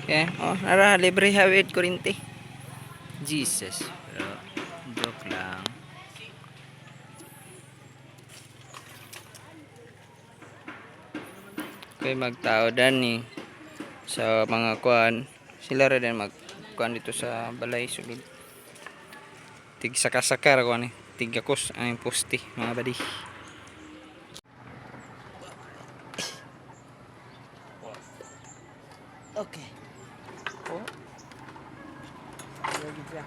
Okay, oh, nara libre hawid kuryente. Jesus. Pero joke lang. Okay, magtao dan ni sa mga kuan. Sila ra din mag kuan dito sa balay sulod. Tig saka-saka ra kuan ni. Tigakos ang poste, mga badi. Okay. Oh. Lagi siya.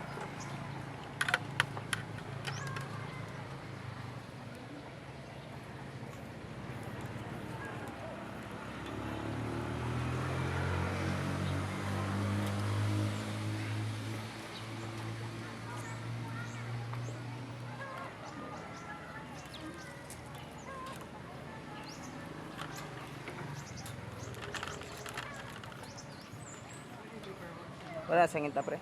Wala sa nginta, pre.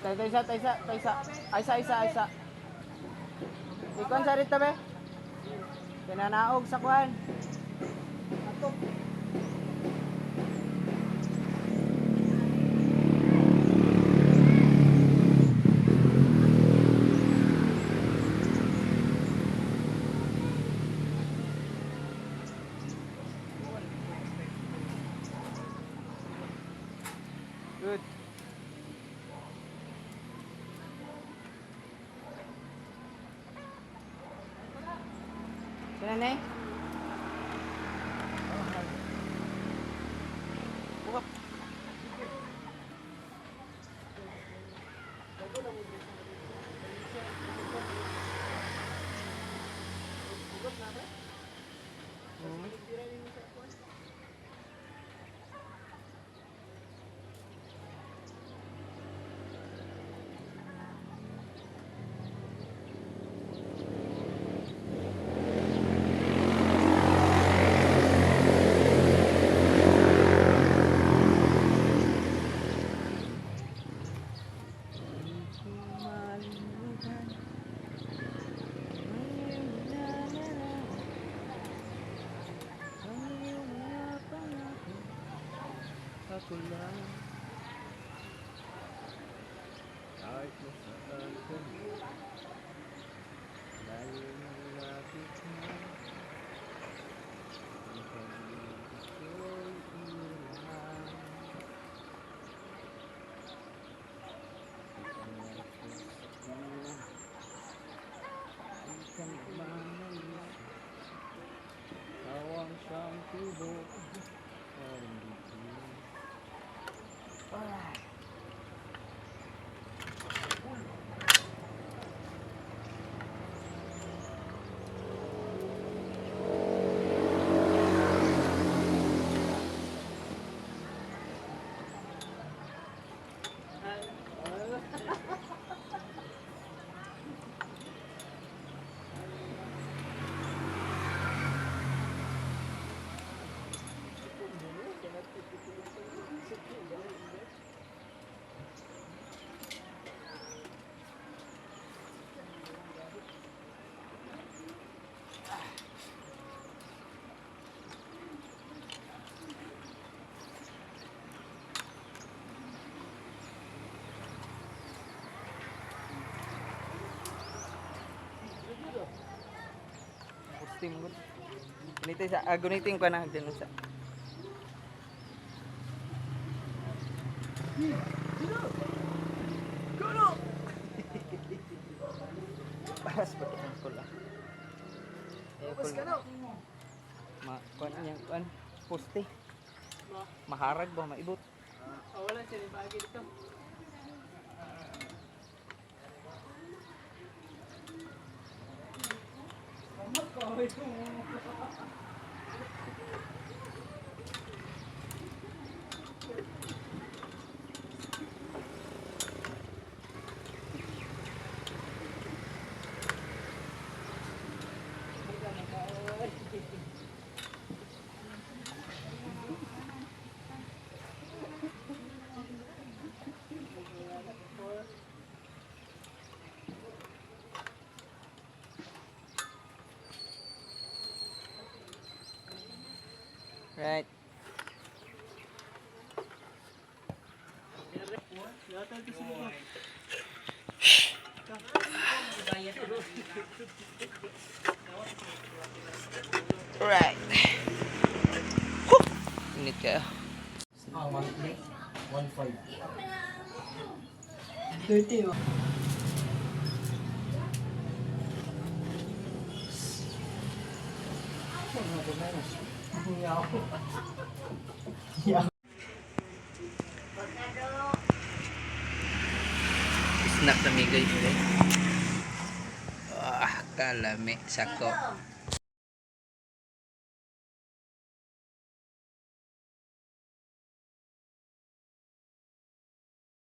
Tay tay sa tay sa tay sa ay sa isa ay sa. Ikuan sa rito be. Pinanaog sa kuan. Good. Sino na eh? Buka. Ako lang. Kahit nasaan ka na, lalo malapit na. Ang pag-ibig ko'y iyo lang. Di ka na mamalis. Ikaw ang siyang tubo. Parang dito. Alright. Posting mo. Gunitin sa, gunitin ko na dyan sa. Paras pa itong kula. Eh, kula. Ma, kuan niyang kuan poste. Maharag ba maibot? Oh, wala siya ni bagay dito. Right. Right. Whew! Init kayo. Ah, monthly? 1.5. 30 oh. Snack na mi, guys. Ah, kalami sako.